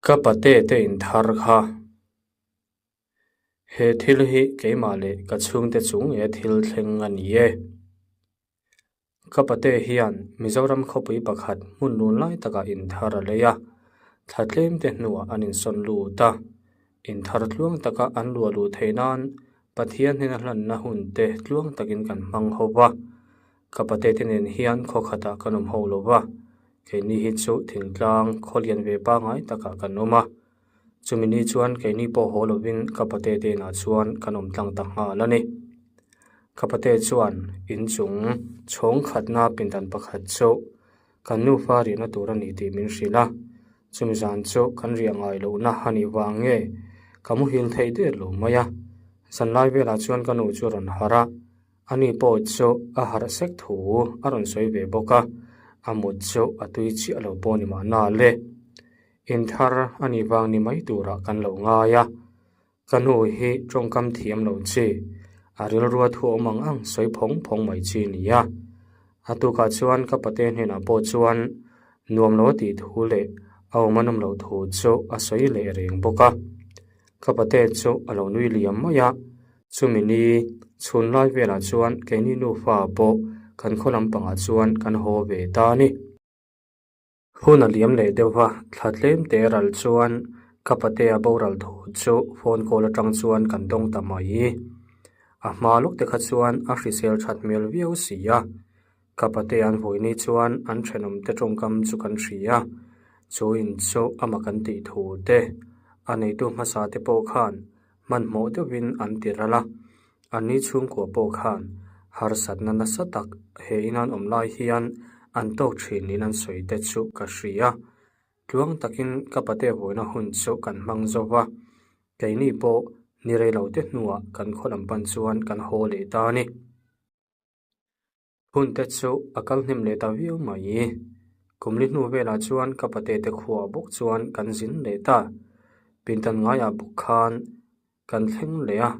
Ka pate te inthar kha. He thil hi keimah leh ka chhungte chung nge thil thleng a ni e. Ka pate hian Mizoram khawpui pakhat hmun lun lai takah inthar a lei a, thla tlem te hnuah an insawn lut a. Inthar tluang taka an luah luh theih nan Pathian hnena hlanna hun te tluang takin kan hmang ho va. Ka pate te nen hian khaw khatah kan awm ho lo va, keini hi chu thingtlang khaw lian ve pangngai takah kan awm a. Chumi ni chuan keini pawh haw lovin ka pate te inah chuan kan awm tlang ta nghal a ni. Ka pate chuan inchung chhawng khatna pindan pakhat chu kan nufa riahna tur a ni tih min hrilh a, chumi zan chu kan riah ngai lohna a nih vang nge ka muhil theih der lo mai a. Zanlai velah chuan ka nu chu a rawn harh a. Ani pawh chu a harh sek thu a rawn sawi ve bawk a, a mut chu a tui chiah lo pawh ni mahna le. Inthar a nih vang ni mai turah kan lo ngai a, ka nu hi tawngkam thiam lo chi, a rilrua thu awm ang ang sawi phawng phawng mai chi ni a. A tukah chuan ka pate hnenah pawh chuan nuam lo a tih thu leh a awm a nawm loh thu chu a sawi leh reng bawk a. Ka pate chu a lo nui liam mai a. Chumi ni chhun lai velah chuan keini nufa pawh kan khaw lampangah chuan kan haw ve ta a ni. Hun a liam leh deuh va, thla tlem te ral chuan ka patea boral thu chu phone call atang chuan kan dawng ta mai. A hma lawk te kha chuan a hrisel that hmel viau si a. Ka patea an vawi ni chuan an thenawm te tawngkam chu kan hria. Chu in chu ama kan tih thu te, a neitu hmasa te pawh khan Hmanhmawh deuhin an ti ral a, anni chhungkua pawh khan harsatna nasa tak he in an awm lai hian an tawk thin niin an sawi te chu ka hria. Tluang takin ka pate vawiina hun chu kan hmang zo va, keini pawh ni rei lo te hnuah kan khaw lam pan chuan kan haw leh ta a ni. Hun te chu a kal hnem leh ta viau mai. Kum li hnu velah chuan ka pate te khuaah bawk chuan kan zin leh ta. Pindan ngaiah bawk khan kan thleng leh a,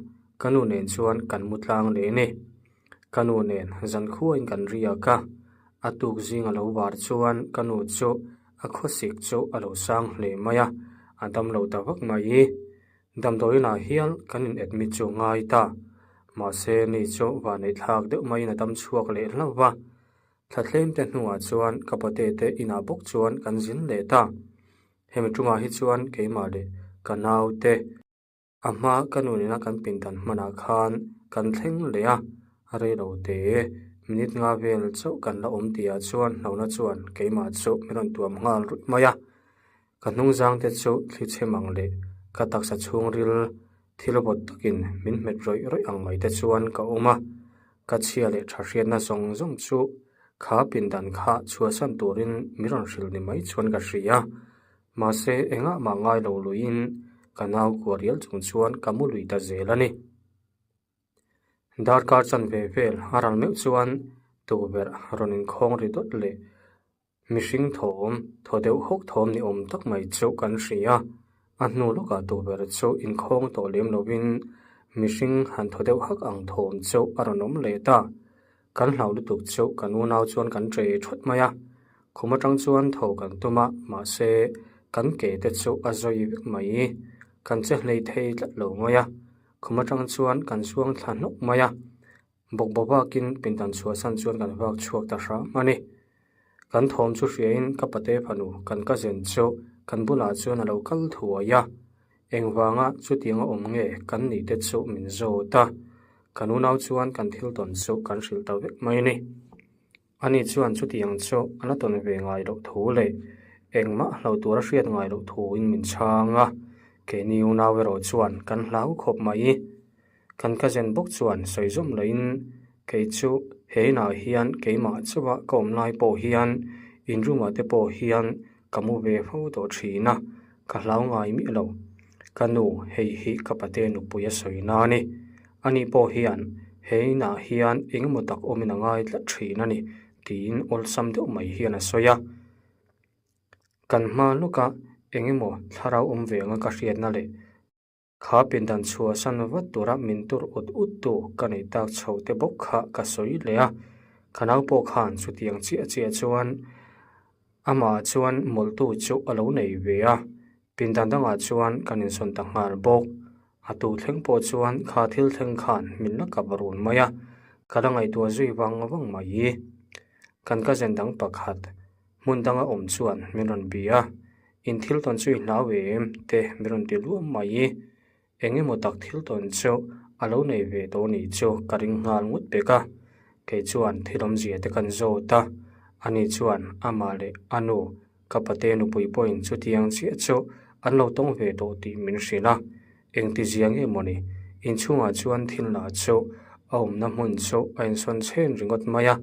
ka nu nen chuan kan mu tlang leh a ni. Ka nu nen zan khuain kan riak a, a tuk zing a lo var chuan ka nu chu a khawsik chu a lo sang hle mai a, a dam lo ta vak mai. Damdawiinah hian kan in admit chu ngai ta. Mahse ni chu vanneih thlak deuh maiin a dam chhuak leh hlauh va. Thla thlem te hnuah chuan ka pate te inah bawk chuan kan zin leh ta. Hemi tumah hi chuan keimah leh ka nau te a hma ka nu nena kan pindan hmanah khan kan thleng leh a, rei lo te minute nga vel chauh kan la awm tihah chuan hlauhna chuan keimah chu min rawn tuam nghal ruih mai a. Ka hnungzang te chu thli chhe mang leh ka taksa chhungril thil vawt takin min hmet rawih rawih ang mai te chuan ka awm a, ka chhia leh tha hriatna zawng zawng chu kha pindan kha chhuahsan turin min rawn hrilh ni mai chuan ka hria. Mahse engah mah ngai lo luiin ka nau kua rial chung chuan ka mu lui ta zel a ni. Darkar chanve vel a ral meuh chuan tukverh rawn inkhawng ri dawt leh Mihring thawm, thaw deuh hawk thawm ni awm tak mai chu kan hria. A hnu lawkah tukverh chu inkhawng tawh lem lovin mihring han thaw deuh hak ang thawm chu a rawn awm leh ta. Kan hlau lutuk chu kan unau chuan kan ṭe ṭhawt mai a. Khum aṭang chuan tho kan tum a, mahse kan ke te chu a zawi vek mai. Kan che hlei thei tlat lo mai a. Khum aṭang chuan kan suang thla hnawk mai a. Bawkbaw bakin pindan chhuahsan chuan kan vak chhuak ta hram a ni. Kan thawm chu hriain ka pate fanu kan cousin chu kan bulah chuan a lo kal thuai a. Engvanga chutianga awm nge kan nih te chu min zawt a. Kan unau chuan kan thil tawn chu kan hrilh ta vek mai a ni. Ani chuan chutiang chu a la tawn ve ngai loh thu leh engmah hlo tur a hriat ngai loh thuin min chhang a. Keini unau erawh chuan kan hlau khawp mai. Kan cousin bawk chuan sawi zawm lohin kei chu he inah hian keimah chauha ka awm lai pawh hian in room ah te pawh hian ka mu ve fo tawh thin a, ka hlau ngai miah lo. Ka nu hei hi ka pate nupui a sawi na a ni. Ani pawh hian he inah hian engemaw tak awmin a ngai tlat thin a ni tiin awlsam deuh mai hian a sawi a. Kan hma lawka engemaw thlarau awm ve anga ka hriatna leh Kha pindan chhuahsan vat tura min tur ut ut tu ka neih tak chho te bawk kha ka sawi leh a, ka nau pawh khan chutiang chiah chiah chuan amah chuan mawlhtu chu a lo nei ve a. Pindan dangah chuan kan insawn ta nghal bawk. A tu thleng pawh chuan kha thil thleng khan min la kap run mai a, ka la ngaihtuah zui vang vang mai. Kan cousin dang pakhat hmun danga awm chuan min rawn bia a, In thil tawn chu i hlau em? te min rawn ti luam mai. Eng emaw tak thil tawn chu a lo nei ve tawh nih chu ka ring nghal ngut pek a, kei chuan thil awmzia te kan zawt a, ani chuan amah leh a nu ka pate nupui pawhin chutiang chiah chu an lo tawng ve tawh tih min hrilh a, engtizia nge mawni inchhungah chuan thil lah chu a awmna hmun chu a insawn chhen ringawt mai a,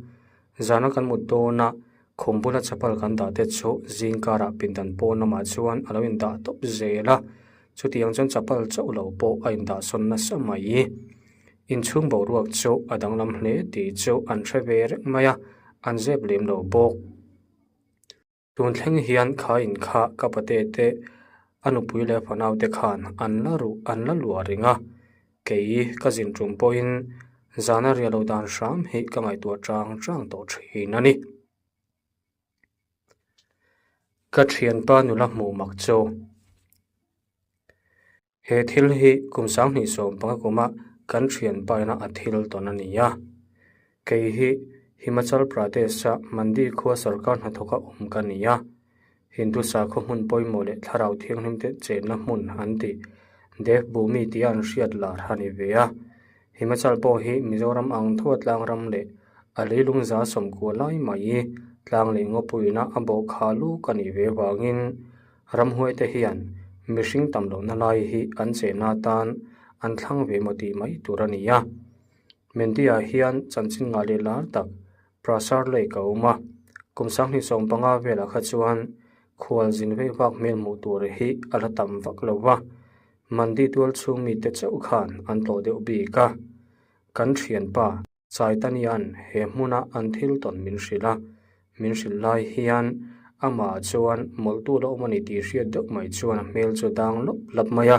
Zana kan mut dawna khum bula chapal kan dah te chu zing karah pindan pawn lamah chuan a lo indah tawp zel a, chutiang chuan chapal chauh lo pawh a indah sawn nasa mai. Inchhung boruak chu a danglam hle tih chu an hre ve reng mai a, an zep lem lo bawk. Tun thleng hian kha in kha ka pate te a nupui leh fanau te khan an la ruh an la luah reng a, kei ka zin tum pawhin zana riah lo dan hram hi ka ngaihtuah chang chang tawh thin a ni. Ka thianpa nula hmuh mak chu. He thil hi kum 2015 kuma kan thian paina a thil tawn a ni a. Kei hi Himachal Pradesh-a Mandi khua sarkar hnathawka awm ka ni a. Hindu sakhaw hmun pawimawh leh thlarau thianghlim te chenna hmun an tih Dev Bhumi tia an hriat lar a ni ve a. Himachal pawh hi Mizoram ang tho a tlangram leh a leilung za sawmkua lai mai tlang leh ngawpuina a bawhkhah luk a nih ve vangin Ramhuaite hian mihring tam lohna lai hi an chehna atan an thlang ve maw tih mai tur a ni a. Mendia hian chanchin ngah leh lar tak Prasar Lake a awm a, kum 2015 velah kha chuan khual zin vei vak hmel hmuh tur hi a la tam vak lo va, Mandi tual chhung mite chauh khan an tlawh deuh bik a. Kan thianpa Chaitania'n he hmuna an thil tawn min hrilh a, min hrilh lai hian amah chuan mawlhtu la awm a ni tih hriat deuh mai chuan a hmel chu dang lawp lawp mai a,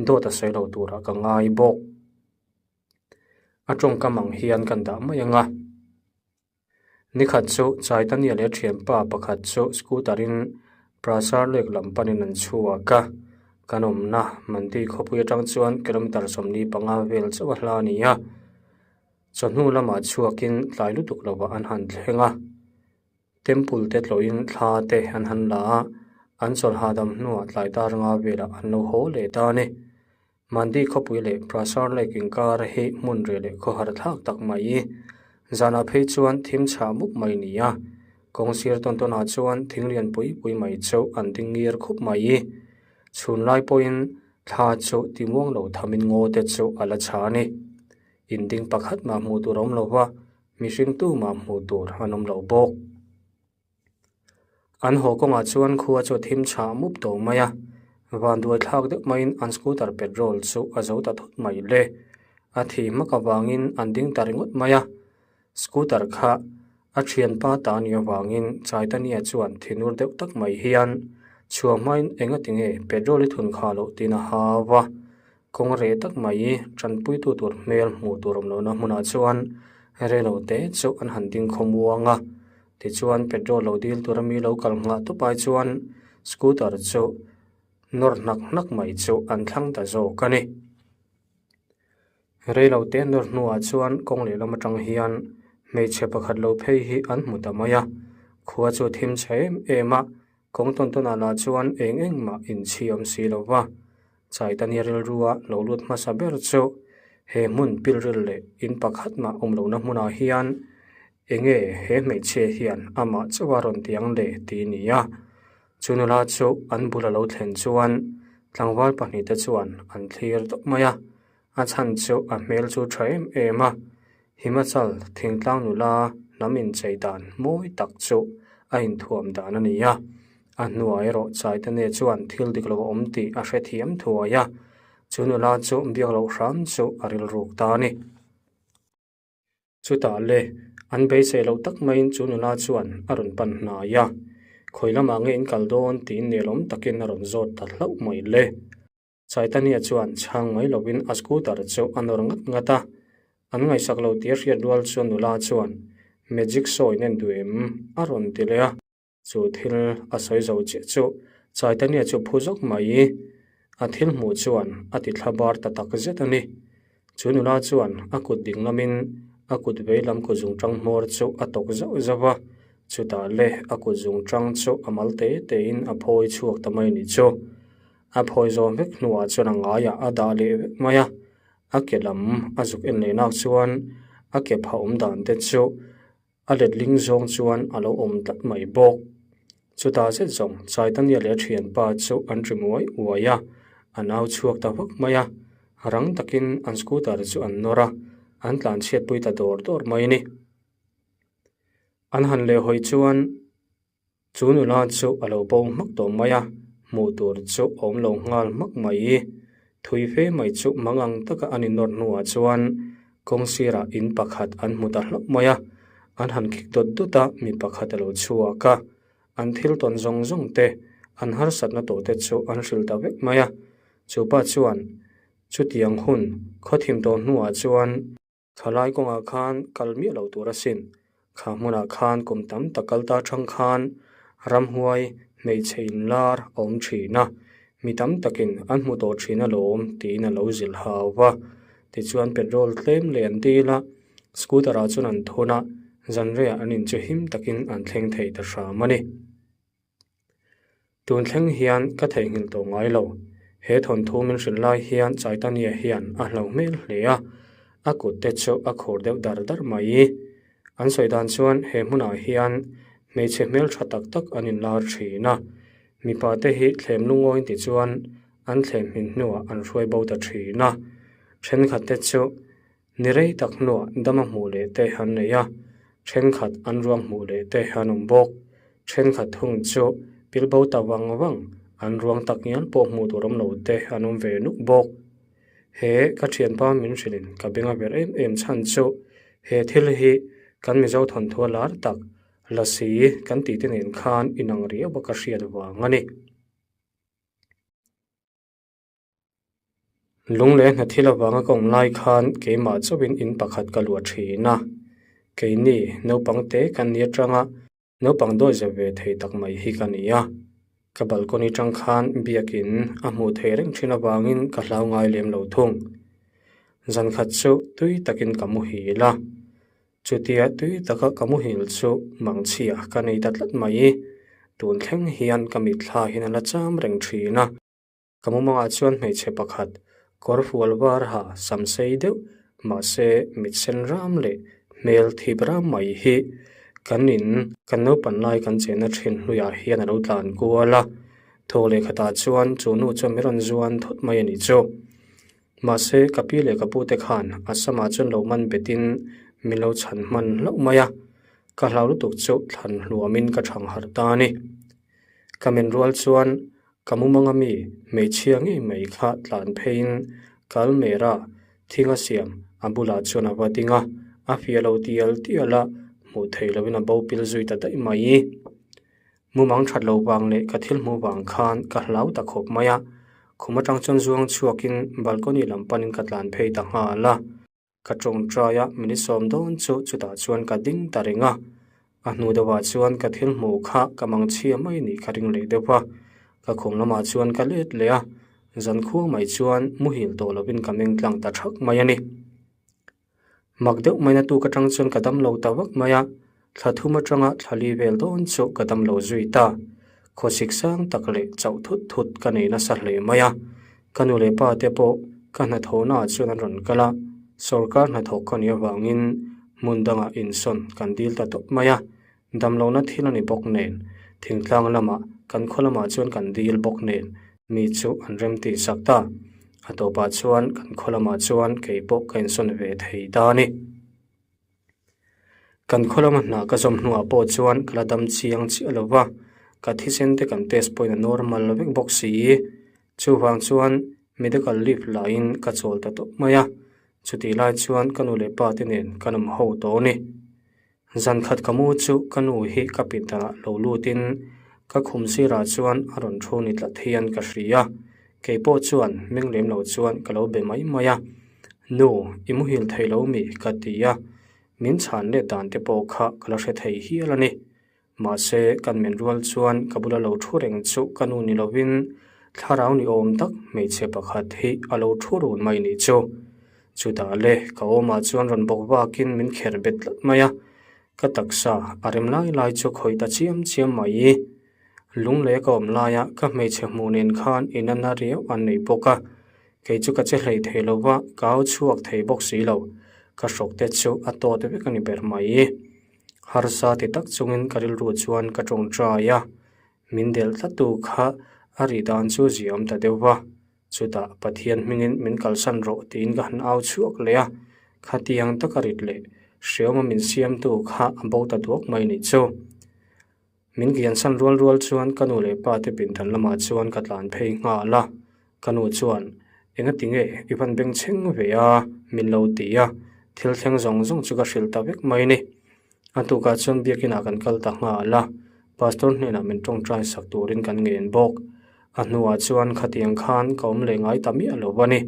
dawt a sawi lo turah ka ngai bawk. A tawngkam ang hian kan dah mai ang a. Nikhat chu Chaitania leh thianpa pakhat chu scooter in Prasar Lake lam panin an chhuak a, kan awmna Mandi khawpui atang chuan kilometre 45 vel chauh a hla a ni a. Chawhnu lamah chhuakin tlai lutuk lovah an han thleng a, temple te tlawhin thla te an han la a, an chawlh hahdam hnuah tlai dar nga velah an lo haw leh ta a ni. Mandi khawpui leh Prasar Lake inkar hi hmun reh leh khawhar thlak tak mai. Zanah phei chuan thim chhah mup mai ni a, kawng sir tawn tawnah chuan thing lian pui pui mai chu an ding ngir khup mai. Chhun lai pawhin thla chu ti muang lo thamin ngaw te chu a la chha a ni. Inding pakhat mah hmuh tur a awm lo va, mihring tu mah hmuh tur an awm lo bawk. An haw kawngah chuan khua chu a thim chhah mup tawh mai a, vanduai thlak deuh maiin an scooter petrol chu a zo ta thut mai le. A thih hmak avangin an ding ta ringawt mai a, scooter kha a thianpa ta a nih avangin Chaitanya chuan thinur deuh tak mai hian chhuah hmain engati nge petrol i thun kha loh tiin a hau a, Kawng reh tak mai tanpuitu tur hmel hmuh tur awm lohna hmunah chuan relo te chu an han ding khaw muang a, tichuan petrol lo dil tura mi lo kal nghah tawp ai chuan scooter chu nawr hnak hnak mai chu an thlang ta zawk a ni. Relo te nawr hnuah chuan kawng lehlam atang hian hmeichhe pakhat lo phei hi an hmu ta mai a, khua chu thim chhe em em a, kawng tawn tawnah lah chuan eng eng mah inchhi awm si lo va. Chaitanya rilrua lo lut hmasa ber chu he hmun pilril leh in pakhat mah awm lohna hmunah hian enge he hmeichhia hian amah chauh a rawn ti ang le tih a ni a. Chu nula chu an bul a lo thlen chuan tlangval pahnihte chuan an thlir dawp mai a, a chhan chu a hmel chu tha em em a. Himachal thingtlang nula hnam inchei dan mawi tak chu a inthuam dan a ni a, a hnuah erawh Chaitanya chuan thil dik lo a awm tih a hrethiam thuai a, chu nula chu biak loh hram chu a rilruk ta a ni. Chutah le, an beisei loh tak maiin chu nula chuan a rawn pan hnai a, khawi lamah nge in kal dawn tiin nelawm takin a rawn zawt ta hlauh mai le. Chaitanya chuan chhang mai lovin a scooter chu a nawr ngat ngat a, an ngaihsak lo tih a hriat rual chuan nula chuan Magic sawi nen duh em? a rawn ti leh a, chu thil a sawi zo chiah chu. Chaitanya chu phu zawk mai. A thil hmuh chuan a ti thla bar ta tak zet a ni. Chu nula chuan a kut ding lamin a kut vei lam kut zungṭang hmawr chu a tawk zauh zauh a, chutah le a kut zungṭang chu a mal te tein a phawi chhuak ta mai a nih chu. A phawi zawm vek hnuah chuan a ngaiah a dah leh vek mai a, a ke lam a zuk en leh nak chuan a ke phah awm dan te chu A letling zawng chuan a lo awm tlat mai bawk. Chutah zet zawng Chaitanya leh a thianpa chu an ri muai uai a, an au chhuak ta vak mai a. Rang takin an scooter chu an nawr a, an tlanchhiatpui ta dawr dawr mai a ni. An han lehhawi chuan. Chu nula chu a lo bo hmak tawh mai a, hmuh tur chu a awm lo nghal hmak mai. Thui fe mai chu mangang taka an innawr hnuah chuan kawng sirah in pakhat an hmu ta hlauh mai a, an han khik dawt dawt a, mi pakhat a lo chhuak a. An thil tawn zawng zawng te, an harsatna tawh te chu an hrilh ta vek mai a. Chu pa chuan chutiang hun khawthim tawh hnuah chuan, Thalai kawngah khan kal miah lo tur asin. Kha hmunah khan kum tam tak kal ta chang khan ramhuai hmeichhe inlar a awm thin a, mi tam takin an hmu tawh thin alawm tiin a lo zilh hau va. Tichuan petrol tlem leh an dil a, scooter ah chuan an thun a, zanreiah an inchu him takin an thleng thei ta hram a ni. Tun thleng hian ka theihnghilh tawh ngai lo. He thawnthu min hrilh lai hian Chaitanya hian a hlo hmel hle a, a kut te chu a khur deuh dar dar mai. An sawi dan chuan he hmunah hian hmeichhe hmeltha tak tak an inlar thin a, mipa te hi thlem lungawi ti chuan an thlem hmin hnuah an hruai bo ta thin a, thenkhat te chu Ni rei tak hnuah dama hmuh leh te an nei a, thenkhat an ruang hmuh leh te an awm bawk. Thenkhat thung chu pilbo ta vang vang, an ruang tak ngial pawh hmuh tur awm lo te an awm ve nuk bawk. He ka thianpa min hrilhin ka beng a ber em em chhan chu he thil hi kan Mizo thawnthua lar tak Lasi kan tih te nen khan inang riau a ka hriat vang a ni. Lung leh hna thil avanga ka awm lai khan keimah chauhin in pakhat ka luah thin a, keini naupang te kan ni atanga naupang dawi zep ve thei tak mai hi ka ni a, ka balcony tang khan biakin a hmuh theih reng thin avangin ka hlau ngai lem lo thung. Zan khat chu tui takin ka muhil a, chutia tui taka ka muhil chu mangchhia ka nei ta tlat mai, tun thleng hian ka mitthla hian a la cham reng thin a. Ka mumangah chuan hmeichhe pakhat kawr fual var ha sam sei deuh mahse mit sen ram leh hmel thip ram mai hi kan in kan naupan lai kan chenna thin hnuiah hian a lo tlan kual a, thaw leh khatah chuan chu nu chuan min rawn zuan thawt mai a nih chu. Mahse ka pi leh ka pute khan a samah chuan lo man betin min lo chhan hman hlauh mai a, ka hlau lutuk chu thlan hluamin ka thang harh ta a ni. Ka men rual chuan Ka mumanga mi hmeichhia ngei mai kha tlan pheiin Kalmera thing a siam a bulah chuan a va ding a, a fiah lo tial tial a, hmuh theih loin a bo pil zui ta daih mai. Mumang that lo vang leh ka thil hmuh vang khan ka hlau ta khawp mai a, khum atang chuan zuang chhuakin balcony lam panin ka tlan phei ta nghal a. Ka tawngtai a, minute sawm dawn chu chutah chuan ka ding ta reng a. A hnu deuhah chuan ka thil hmuh kha ka mangchhia mai nih ka ring leh deuh a. Ka khum lamah chuan ka let leh a, zan khuang mai chuan muhil tawh lovin ka meng tlang ta thak mai a ni. Mak deuh mai na tuk atang chuan ka dam lo ta vak mai a, thla thum atanga thla li vel dawn chu ka dam lo zui ta. Khawsik sang tak leh chauh thut thut ka nei nasa hle mai a. Ka nu leh pa te pawh ka hnathawhnaah chuan an rawn kal a, sawrkar hnathawk ka nih avangin hmun dangah insawn kan dil ta tawp mai a, damlohna thil a ni bawk nen, thingtlang lamah kan khaw lamah chuan kan dil bawk nen mi chu an rem tih sak ta. A tawpah chuan kan khaw lamah chuan kei pawh ka insawn ve thei ta a ni. Kan khaw lama hna ka zawm hnuah pawh chuan ka la dam chiang chiah lo va, ka thisen te kan test pawhin a normal vek bawk si. Chuvang chuan medical leave laiin ka chawl ta tawp mai a, chutih lai chuan ka nu leh pa te nen kan awm ho tawh a ni. Zan khat ka mu chu ka nu hi ka pindanah lo lutin ka khum sirah chuan a rawn thu ni tlat hian ka hria. Kei pawh chuan meng lem lo chuan ka lo be mai mai a, Nu, i muhil thei lo mi? ka ti a, min chhan let dan te pawh kha ka la hre thei hial a ni. Mahse, kan men rual chuan ka bula lo thu reng chu ka nu ni lovin thlarau ni awm tak hmeichhe pakhat hi a lo thu run mai nih chu. Chutah le ka awmah chuan rawn bawk vakin min kher bet tlat mai a, ka taksa a rem lai lai chu khawih ta chiam chiam mai. Lunglei ka awm laia ka hmeichhe hmuh nen khan inanna riau an nei bawk a, kei chu ka che hlei thei lo va, ka au chhuak thei bawk si lo, ka hrawk te chu a tawt vek a ni ber mai. Harsa ti tak chungin ka rilru chuan ka tawngtai a, min delh tlattu kha a rih dan chu ziam ta deuh va, chutah Pathian hmingin min kalsan rawh tiin ka han au chhuak leh a, khatiang taka rit leh hreawma min siamtu kha a bo ta duak mai nih chu. Min kiansan rual rual chuan ka nu leh pa te pindan lamah chuan ka tlan phei nghal a, ka nu chuan enga tinge i van beng chheng ve a min lo ti a, thil thleng zawng zawng chu ka hrilh ta vek mai ni. A tukah chuan biakinah kan kal ta nghal a, pastor hnenah min tawngtai sak turin kan ngen bawk. A hnuah chuan khatiang khan ka awm leh ngai ta miah lo a ni.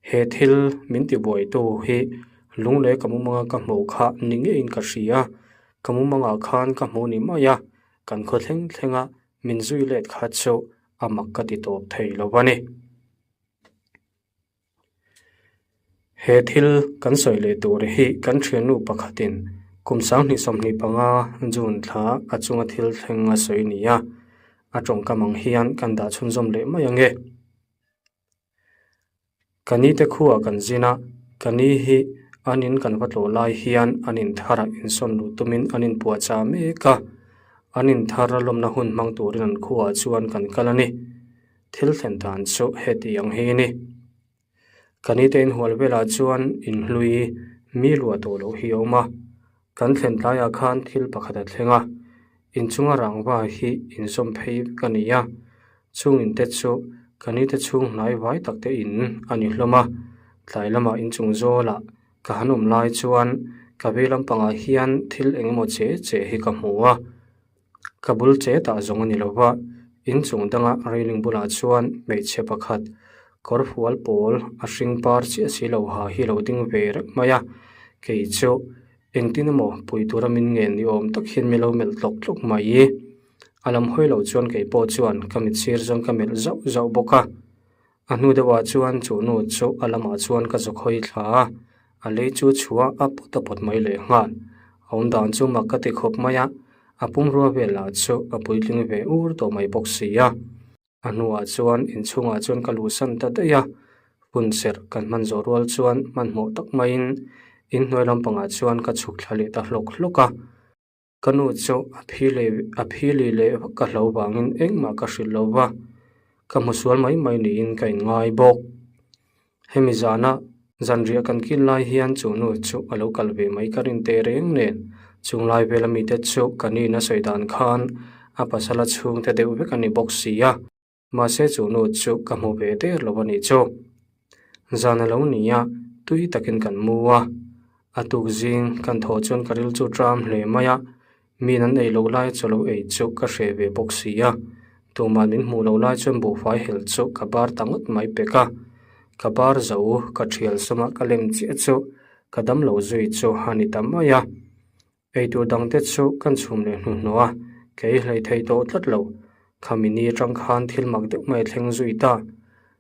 He thil min tibuaitu hi lunglei ka mumanga ka hmuh kha ni ngeiin ka hria, ka mumangah khan ka hmuh ni mai a, kan khaw thleng thlenga min zui let kha chu a mak ka ti tawp thei lo a ni. He thil kan sawi leh tur hi kan thiannu pakhatin kum 2025 June thla a chunga thil thleng a sawi ni a, a tawngkam ang hian kan dah chhunzawm leh mai ange. Ka ni te khuah kan zin a, ka ni hi an in kan va tlawh lai hian an in tharah insawn luh tumin an inpuahchah mek a, an in thar a lawmna hun hmang turin an khuah chuan kan kal a ni. Thil thlen dan chu heti ang hi a ni. Ka ni te inhual velah chuan inhlui mi luah tawh loh hi a awm a, kan thlen tlaiah khan thil pakhat a thleng a, inchunga rangva hi inzawm phei vek a ni a, chung in te chu ka ni te chhung hnai vai tak te in a ni hlawm a, tlai lamah inchung zawlah ka han awm lai chuan ka vei lampangah hian thil eng emaw che che hi ka hmu a, ka bul che tah zawng a ni lo va, inchung danga railing bulah chuan hmeichhe pakhat kawr fual pawl a hring par chiah si lo ha hi lo ding ve reng mai a, kei chu engtin emaw pui tura min ngen ni awm tak hian min lo melh tlawk tlawk mai. A lam hawi lo chuan kei pawh chuan ka mit sir zawng ka melh zauh zauh bawk a, a hnu deuhah chuan chu nu chu a lamah chuan ka zawk hawi thla a, a lei chu chhuah a pawt a pawt mai leh nghal. A awm dan chu mak ka ti khawp mai a, a pumrua vel lah chu a puitling ve ur tawh mai bawk si a. A hnuah chuan inchhungah chuan ka luhsan ta daih a, hun serh kan hman zawh rual chuan hmanhmawh tak maiin inhnuai lampangah chuan ka chhuk thla leh ta hlawk hlawk a. Ka nu chu a phi leh a phi li leh vak ka hlo vangin engmah ka hrilh lo va, ka hmu sual mai mai niin ka inngai bawk. Hemi zana zanriah kan kil lai hian chu nu chu a lo kal ve mai ka rin teh reng nen, chung lai vela mite chu ka nin a sawi dan khan a pasal a chhungte deuh vek a ni bawk si a, mahse chu nu chu ka hmu ve der lo a nih chu. Zan a lo ni a, tui takin kan mu a, a tuk zing kan thawh chuan ka ril chu ṭam hle mai a, Min an ei loh lai chaw lo ei chu ka hreh ve bawk si a, tumah min hmuh loh lai chuan buhfai hel chu ka bar ta ngawt mai pek a. Ka bar zo ka thial sawma ka lem chiah chu ka dam lo zui chu a ni ta mai a. Eitur dangte chu kan chhum leh hnuhnawh a, kei hlei thei tawh tlat lo. Khami ni atang khan thil mak deuh mai a thleng zui ta.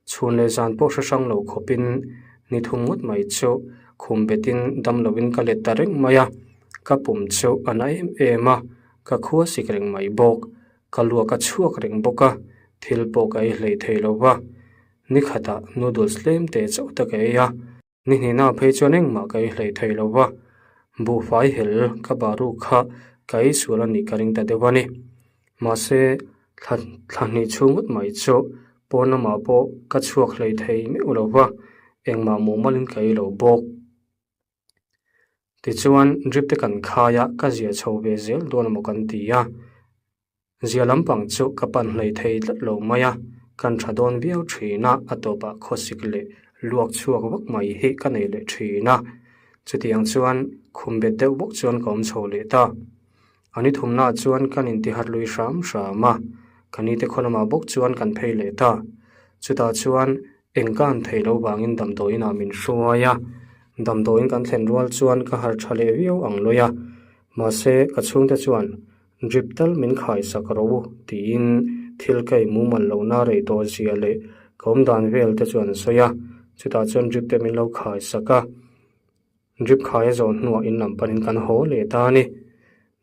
Chhun leh zan pawh hre hrang lo khawpin ni thum ngawt mai chu khum betin dam lovin ka let ta reng mai a, ka pum chu a na em em a, ka khua sik reng mai bawk, ka luak a chhuak reng bawk a, thil pawh ka ei hlei thei lo va, ni khatah noodles tlem te chauh te ka ei a. Ni hnihna phei chuan engmah ka ei hlei thei lo va, buhfai hel ka baru kha ka ei sual a nih ka ring ta deuh a ni. Mahse, thla thla hnih chhung ngawt mai chu pawn lamah pawh ka chhuak hlei thei meuh lo va, engmah mumalin ka ei lo bawk. Tichuan, drip te kan khai a, ka ziah chho ve zel dawn emaw kan ti a. Zia lampang chu ka pan hlei thei tlat lo mai a, kan tha dawn viau thin a, a tawpah khawsik leh luak chhuak vak mai hi ka nei leh thin a. Chutiang chuan khum bet deuh bawk chuan ka awm chho leh ta. A ni thumnaah chuan kan intiharh lui hram hram a, ka nite khaw lamah bawk chuan kan phei leh ta. Chutah chuan eng ka han thei lo vangin damdawiin ah min hruai a, damdawiin kan thlen rual chuan ka harh tha leh viau ang lawi a, mahse ka chhungte chuan. Drip tal min khaisak rawh u tiin thil ka i mumal lohna rei tawh zia leh ka awm dan vel te chu an sawi a, chutah chuan drip te min lo khaisak a. Drip khai a zawh hnuah in lam panin kan haw leh ta a ni.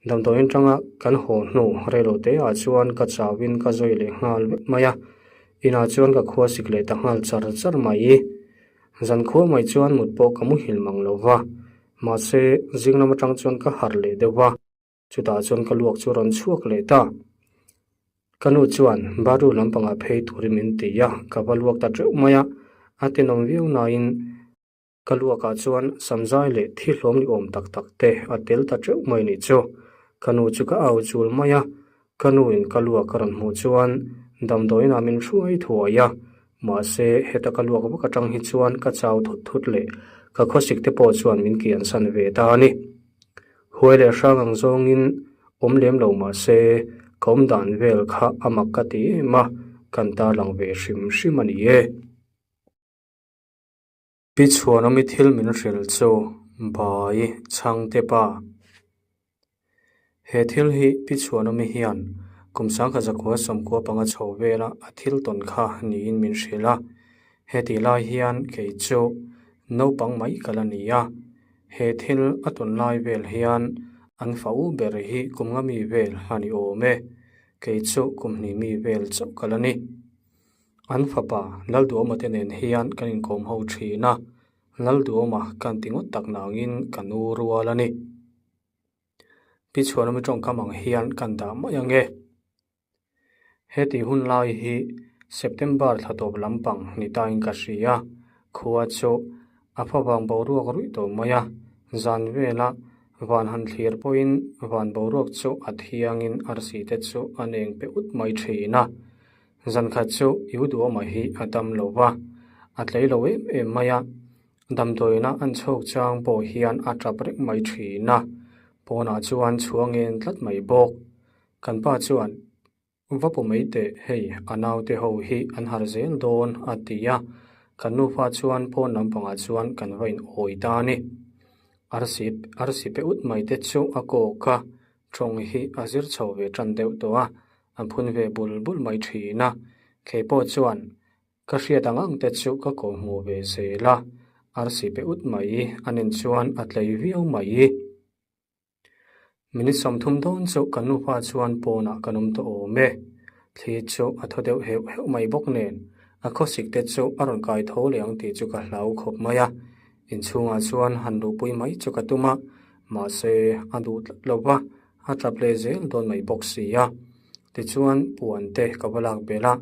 Damdawiin atanga kan haw hnu reilo te ah chuan ka chauhin ka zawi leh nghal vek mai a, inah chuan ka khua sik leh ta nghal char char mai. Zankhua mai chuan mut pawh ka muhil mang lo va, mahse zing lam atang chuan ka harh leh deuh va. Chutah chuan ka luak chu rawn chhuak leh ta. Ka nu chuan bathroom lampangah phei turin min ti a, ka va luak ta teuh mai a, a tenawm viau nain ka luakah chuan samzai leh thi hlawm ni awm tak tak te a tel ta teuh mai nih chu. Ka nu chu ka au chul mai a, ka nuin ka luak a rawn hmuh chuan damdawiinah min hruai thuai a, mahse heta ka luak vak atang hi chuan ka chau thut thut leh ka khawsik te pawh chuan min kiansan ve ta a ni. Huai leh hrang ang zawngin awm lem lo mah se, ka awm dan vel kha a mak ka ti em a, kan tarlang ve hrim hrim a ni e. Pi Chhuanawmi thil min hrilh chu Bai Chhangte pa. He thil hi Pi Chhuanawmi hian kum 1995 chho vela a thil tawn kha niin min hrilh a, hetih lai hian kei chu naupang mai ka la ni a. He thil a tawn lai vel hian an fa u ber hi kum nga mi vel a ni awm e, kei chu kum hnih mi vel chauh ka la ni. An fapa Lalduhawma te nen hian kan inkawm ho thin a, Lalduhawma kan ti ngawt tak nangin ka nu rual a ni. Pi Chhuanawmi tawngkam ang hian kan dah mai ang e. Heti hun lai hi September thla tawp lampang ni tain ka hria. Khua chu a favang boruak ruih tawh mai a, zan vela van han thlir pawhin van boruak chu a thiangin arsi te chu a neng pe ut mai thin a. Zan khat chu i u duhawma hi a dam lo va, a tlei lo em em mai a. Damdawiina an chhawk chang pawh hian a tap reng mai thin a, pawnah chuan chhuang en tlat mai bawk. Kan pa chuan, Va pu mai teh, hei a naute ho hi an har zel dawn, a ti a. Kan nufa chuan pawn lampangah chuan kan va in awi ta a ni. Arsi, arsi pe ut mai te chu a kawk a, tawng hi a zir chho ve tan deuh tawh a, an phun ve bul bul mai thin a. Kei pawh chuan ka hriat ang ang te chu ka ko hmu ve zel a, arsi pe ut mai a nen chuan a tlei viau mai. Minute 30 dawn chu kan nupa chuan pawnah kan awm tawh awm e. Thli chu a thaw deuh heuh heuh mai bawk nen a khawsik te chu a rawn kai tho leh ang tih chu ka hlau khawp mai a. Inchhungah chuan han luhpui mai chu ka tum a, mahse a duh tlat lo va, a tap leh zel dawn mai bawk si a. Tichuan puan te ka va lak belh a,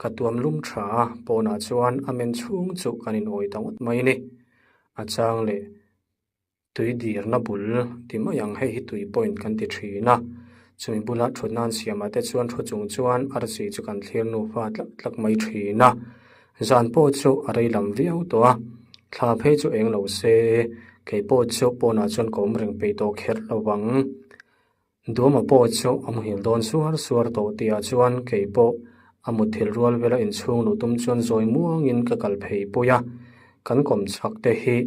ka tuam lum tha a, pawnah chuan a men chhung chu kan inawi ta ngawt mai a ni. A chang leh. Tui dirna bul ti mai ang, hei hi tui point kan ti thin a, chumi bula thutna an siamah te chuan thu chung chuan arsi chu kan thlir nufa tlak tlak mai thin a, zan pawh chu a rei lam viau tawh a, thla phei chu eng lo se, kei pawh chu pawnah chuan ka awm reng peih tawh kher lo vang. Duama pawh chu a muhil dawn suar suar tawh tihah chuan kei pawh a mutthilh rual vela inchhung luh tum chuan zawi muangin ka kal phei pui a, kan kawm chhak te hi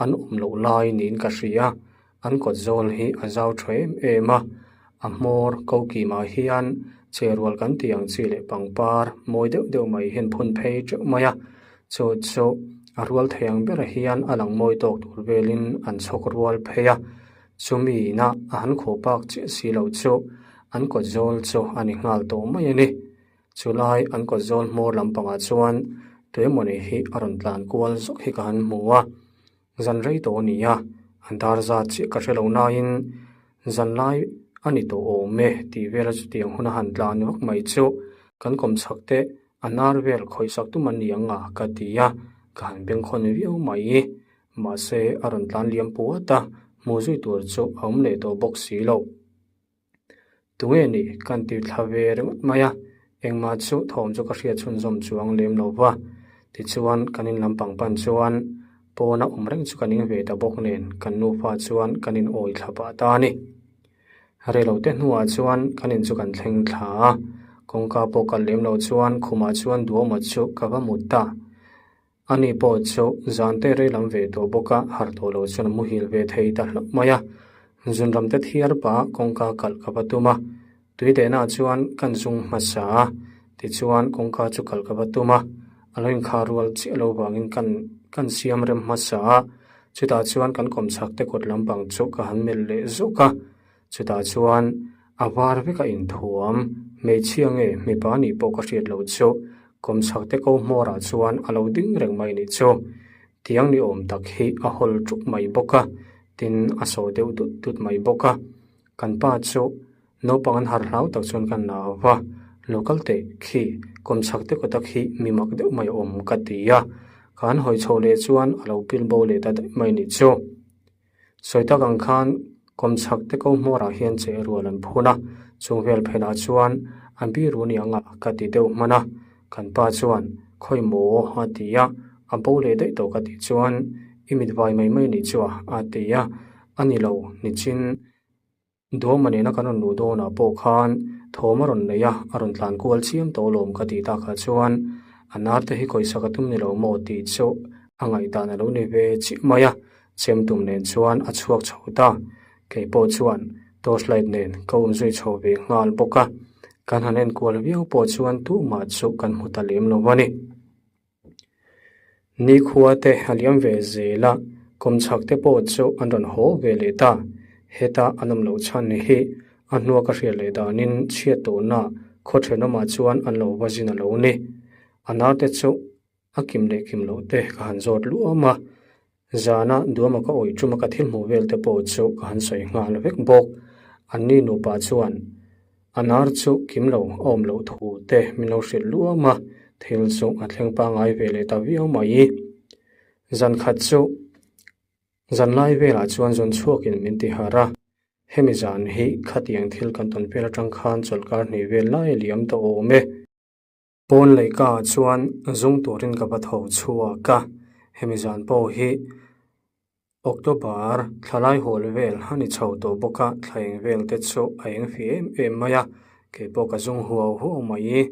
an awm loh lai niin ka hria, an kawt zawl hi a zau tha em em a, a hmawr ko kimah hian che rual kan tih ang chi leh pangpar mawi deuh deuh mai hian phun phei teuh mai a, chu chu a rual thei ang berah hian a lang mawi tawk tur velin an chhawk rual phei a. Chumi ina a han khaw pak chiah si lo chu an kawt zawl chu a ni nghal tawh mai a ni. Chulai an kawt zawl hmawr lampangah chuan tuemawni hi a rawn tlan kual zawk hi ka han hmu a, zan rei tawh a ni a, an dar zat chiah ka hre lo nain zan lai a ni tawh awm e tih vela chutiang hun a han tlan vak mai chu kan kawmchhak te a nar vel khawihsak tum an ni ang a ka ti a, ka han bengkhawn viau mai. Mahse, a rawn tlan liam puat a, hmu zui tur chu a awm leh tawh bawk si lo. Tunge ni? Kan ti thla ve ringawt mai a, engmah chu thawm chu ka hriat chhunzawm chuang lem lo va. Tichuan, kan in lampang pan chuan pawna awm reng chu ka ning ve ta bawk nen kan nufa chuan kan in awi thla pah ta a ni. Reilote hnuah chuan kan in chu kan thleng thla a, kawngka pawh kal lem lo chuan khumah chuan duhawma chu ka va mut ta. Ani pawh chu zan te rei lam ve tawh bawk a, harh tawh lo chuan a muhil ve thei ta hlauh mai a. Zunram te thiar pah kawngka kalh ka va tum a. Tui dehnaah chuan kan zung hmasa a, tichuan kawngka chu kal ka va tum a, a lo inkhar rual chiah lo vangin kan kan siam rem hmasa a, chutah chuan kan kawmchhak te kawt lampang chu ka han melh leh zawk a, chutah chuan a var vek a inthuam, hmeichhia nge mipa nih pawh ka hriat loh chu kawmchhak te ko hmawrah chuan a lo ding reng mai nih chu. Tiang ni awm tak hi a hawl ṭup mai bawk a, tin a saw deuh dut dut mai bawk a. Kan pa chu naupang an harh hlau tak chuan kan la va, lo kal teh khi kawmchhak te kawta khi mi mak deuh mai awm ka ti a, ka han hawi chho leh chuan a lo pil bo leh ta daih mai nih chu. Sawi tak ang khan kawmchhak te ko hmawrah hian che rual an phun a, chung vel phenah chuan a biru ni anga ka ti deuh hman a, kan pa chuan khawi maw a ti a, a bo leh daih tawh ka tih chuan i mit vai mai mai nih chu a a ti a, a ni lo nichin. Duama nena kan rawn luh dawnah pawh khan thawm a rawn nei a, a rawn tlan kual chiam tawh lawm ka tih takah chuan a narte hi kawihsak a tum ni lo maw tih chu a ngaihdan a lo ni ve chiah mai a, chem tum nen chuan a chhuak chho ta. Kei pawh chuan torch light nen ka um zui chho ve nghal bawk a, kan han enkual viau pawh chuan tumah chu kan hmu ta lem lo a ni. Nikhua te a liam ve zel a, kawmchhak te pawh chu an rawn haw ve leh ta. Heta an awm loh chhan hi a hnua ka hriat leh danin chhiat tawhna khaw thenawmah chuan an lo va zin a lo ni. A naute chu a kim leh kim loh te ka han zawt luam a, zana duama ka awih tuma ka thil hmuh vel te pawh chu ka han sawi nghal vek bawk. Anni nupa chuan A nar chu kim lo a awm loh thu te min lo hrilh luam a, thil chu a thleng pangngai ve leh ta viau mai. Zan khat chu zan lai velah chuan zawn chhuakin min ti harh a, hemi zan hi khatiang thil kan tawn vel atang khan chawlhkar hnih vel lai a liam tawh awm e. Pawn leihka ah chuan zung turin ka va tho chhuak a, hemi zan pawh hi October thlalai hawl vel a ni chho tawh bawk a, thla eng vel te chu a eng fi em em mai a, kei pawh ka zung huau huau mai.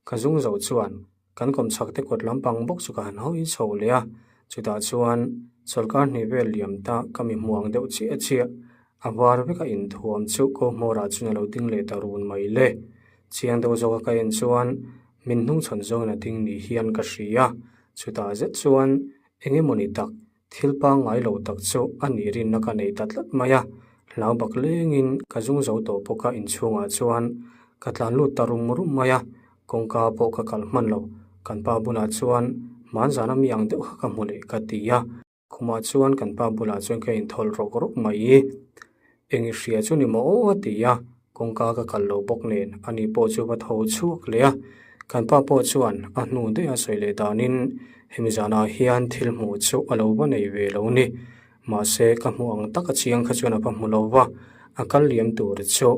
Ka zung zo chuan kan kawmchhak te kawt lampang bawk chu ka han hawi chho leh a, chutah chuan chawlhkar hnih vel liam ta ka mi hmuang deuh chiah chiah a var vek a inthuam chu ko hmawrah chuan a lo ding leh ta run mai le. Chiang deuh zawka ka en chuan min hnungchhawn zawngin a ding ni hian ka hria. Chutah zet chuan eng emawni tak, thil pangngai lo tak chu a nih rinna ka nei ta tlat mai a. Hlau bak lengin ka zung zo tawh bawk a inchhungah chuan ka tlan lut ta rum rum mai a, kawngka pawh ka kalh hman lo. Kan pa bulah chuan hmanzana mi ang deuh kha ka hmu leh ka ti a. Khumah chuan kan pa bulah chuan ka inthawlh rawk rawk mai. Eng i hria chu ni maw aw a ti a, kawngka ka kal lo bawk nen ani pawh chu va tho chhuak leh a. Kan pa pawh chuan a hnu daih a sawi leh danin hemi zanah hian thil hmuh chu a lo va nei ve lo ni. Mahse ka hmuh ang taka chiang kha chuan a va hmu lo va, a kal liam tur chu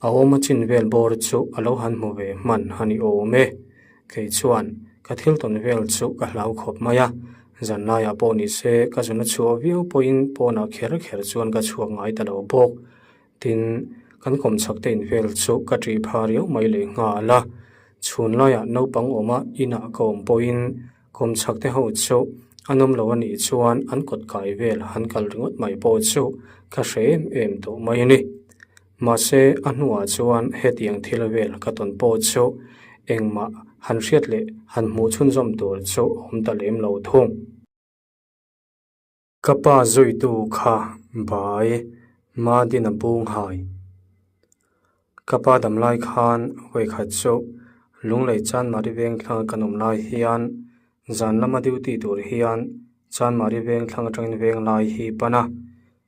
A awma chin vel bawr chu a lo han hmu ve hman a ni awm e. Kei chuan ka thil tawn vel chu ka hlau khawp mai a, zanlaiah pawh ni se ka zun a chhuah viau pawhin pawnah kher kher chuan ka chhuak ngai ta lo bawk. Tin, kan kawmchhak te in vel chu ka ṭih pha riau mai leh nghal a, chhun laiah naupang awma inah ka awm pawhin kawmchhak te ho chu an awm lo a nih chuan an kawt kai vel han kal ringawt mai pawh chu ka hre em em tawh mai a ni. Mahse, a hnuah chuan hetiang thil vel ka tawn pawh chu engmah han hriat leh han hmuh chhunzawm tur chu a awm ta lem lo thung. Ka pa zuitu kha bai Madina Bunghai. Ka pa damlai khan vawikhat chu Lunglei Chanmari Vengthlang kan awm lai hian zan lama duty tur hian Chanmari Vengthlang atangin Venglai hi pan a.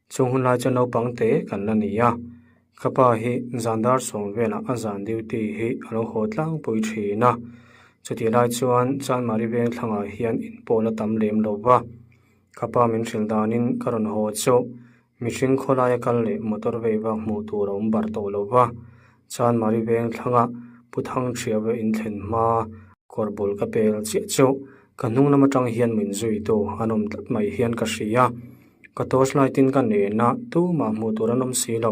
Chung hun lai chuan naupang te kan la ni a, ka pa hi zan dar sawm velah a zan duty hi a lo haw tlangpui thin a, chutih lai chuan Chanmari veng thlangah hian in pawl a tam lem lo va, ka pa min hrilh danin ka rawn haw chu mihring khawlaia kal leh motor vei vak hmuh tur a awm bar tawh lo va, Chanmari veng thlanga Pu Thangṭhiava in thlen hma kawr bul ka pel chiah chu ka hnung lam atang hian min zuitu an awm tlat mai hian ka hria. Ka torch light in ka nen a, tumah hmuh tur an awm si lo.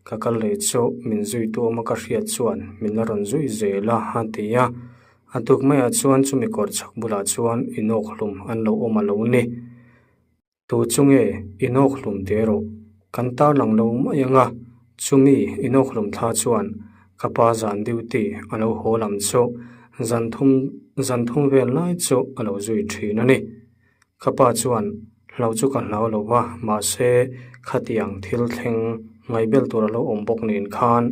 Ka kal leh chu min zui tu awm a ka hriat chuan min la rawn zui zel a, a ti a. A tuk maiah chuan chumi kawr chhak bulah chuan inawk hlum an lo awm a lo ni. Tu chu nge inawk hlum teh rawh, kan tarlang lo mai ang a. Chumi inawkhlum thla chuan ka pa zan duty a lo haw lam chu zan thum zan thum vel lai chu a lo zui thin a ni. Ka pa chuan hlau chu ka hlau lo va, mahse khatiang thil thleng ngaihbel tur a lo awm bawk nen khan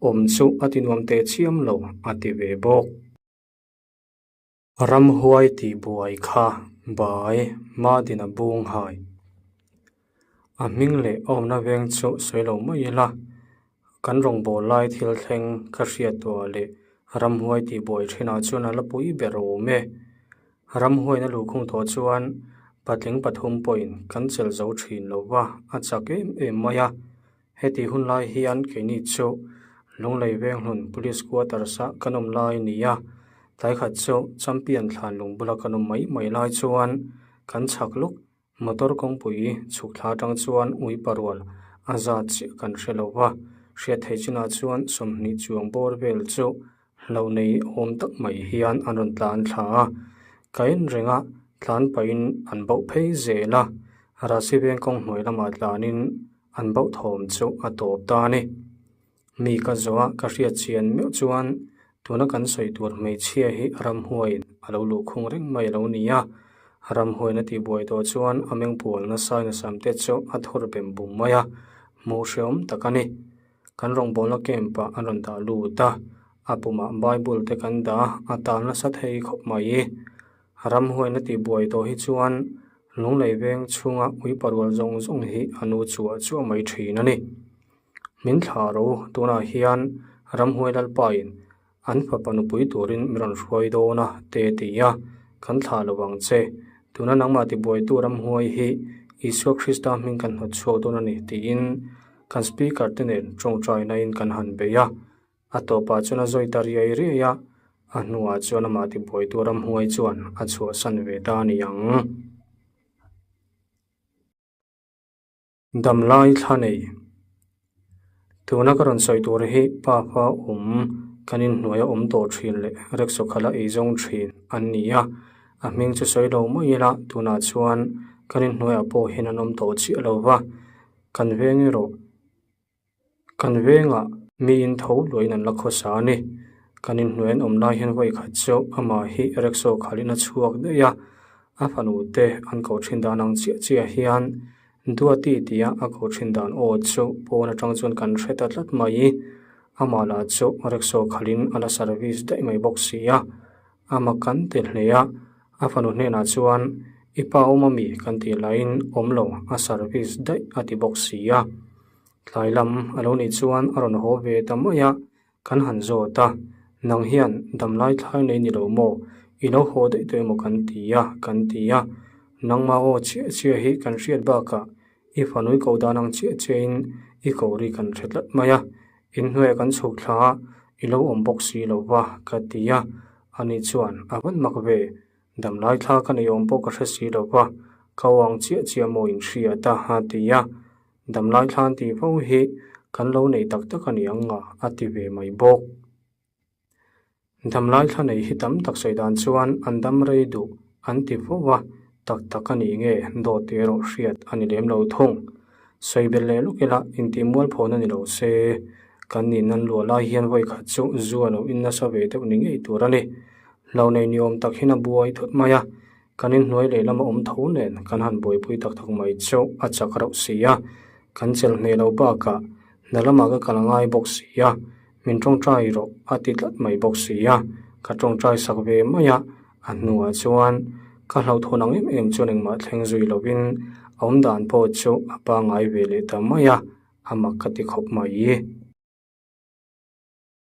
awm chu a ti nuam teh chiam lo a ti ve bawk. Ramhuai tih buai kha bai Madina bung hai. A hming leh a awmna veng chu sawi lo mai ila, kan rawngbâwl lai thil thleng ka hriat tuah leh ramhuai tih buai thinah chuan a la pui ber awm e. Ramhuaina luhkhung tawh chuan patling pathum pawhin kan chelh zo thin lo va, a chak em em mai a. Heti hun lai hian keini chu Lunglei Venghlun Police Quarters-a kan awm lai a ni a, tlaikhat chu Champion thlan lung bula kan awm mai mai lai chuan kan chhak luk motor kawngpui chhuk thla atang chuan ui parual a zat chiah kan hre lo va, hriat theih chinah chuan 20 chuang bawr vel chu Hlo nei awm tak mai hian an rawn tlan thla a, ka en reng a, tlan pahin an bauh phei zel a, Rasi veng kawng hnuai lamah tlanin an bauh thawm chu a tawp ta a ni. Mi ka zawh a, ka hriat chian meuh chuan tuna kan sawi tur hmeichhia hi ramhuaiin a lo luhkhung reng mai a lo ni a, ramhuain a tihbuai tawh chuan a mengpual nasa in a sam te chu a thawr bem bum mai a, hmuh hrehawm tak a ni. Kan rawngbawlna camp ah an rawn dah lut a, a pumah Bible te kan dah a, a tal nasa thei khawp mai. Ramhuaina tihbuai tawh hi chuan Lunglei veng chhunga ui parual zawng zawng hi a nu chuah chuah mai thin a ni. Min thlah ro tunah hian Ramhuai Lalpain an fapa nupui turin min rawn hruai dawn a te ti a, kan thlah lo ang che. Tuna nangmah tibuaitu ramhuai hi Isua Krista hming kan hnawt chhuak dawn a ni tiin kan speaker te nen tawngtaina in kan han bei a. A tawpah chuan a zawi ta riai riai a, a hnuah chuan amah tibuaitu ramhuai chuan a chhuahsan ve ta a ni ang. Damlai thla nei. Tuna ka rawn sawi tur hi pa fa awm kan inhnuai a awm tawh thin leh rickshaw khalh a eizawng thin an ni a, a hming chu sawi lo mai ila tunah chuan kan inhnuaiah pawh hian an awm tawh chiah lo va, kan veng erawh Kan vengah miin tho luahin an la khawsa a ni. Kan inhnuai an awm lai hian vawi khat chu amah hi rickshaw khalhin a chhuak daih a, a fanu te an koh thin dan ang chiah chiah hian Duati tia a koh thin dan aw chu pawn atang chuan kan hre ta tlat mai. Amah lah chu rickshaw khalhin a la service daih mai bawk si a, amah kan ti hle a, a fanu hnenah chuan i pa awm ami kan tih laiin awm lo a service daih a ti bawk si a. Tlai lam a lo nih chuan a rawn haw ve ta mai a, kan han zawt a, nang hian damlai thlai nei ni lo maw, i lo haw daih tawh emaw kan ti a, kan ti a, nangmah aw chiah chiah hi kan hriat bakah i fanui ko dan ang chiah chiahin i ko ri kan hre tlat mai a, inhnuaiah kan chhuk thla a, i lo awm bawk si lo va, ka ti a, ani chuan a van mak ve, Damlai thla ka nei awm pawh ka hre si lo va, ka aw ang chiah chiah maw in hriat a, a ti a. Damlai thla an tih fo hi kan lo nei tak tak a ni ang a, a ti ve mai bawk. Damlai thla nei hi tam tak sawi dan chuan an dam rei duh an ti fo va, tak tak a nih nge dawt tih erawh hriat a ni lem lo thung. Sawi belh leh lawk ila intih mualphawna ni lo se, kan nih nan luah lai hian vawi khat chu zu a lo in nasa ve deuh ni ngei tur a ni. Lo nei ni awm tak hian a buai thut mai a, kan inhnuai lehlam a awm tho nen kan han buaipui tak tak mai chu a chak reuh si a, kan chelh hneh lo bakah hna lamah ka kal ngai bawk si a, min tawngtai rawh a ti tlat mai bawk si a, ka tawngtai sak ve mai a, a hnuah chuan ka hlauhthawn ang em em chuan engmah thleng zui lovin a awm dan pawh chu a pangngai ve leh ta mai a, a mak ka ti khawp mai.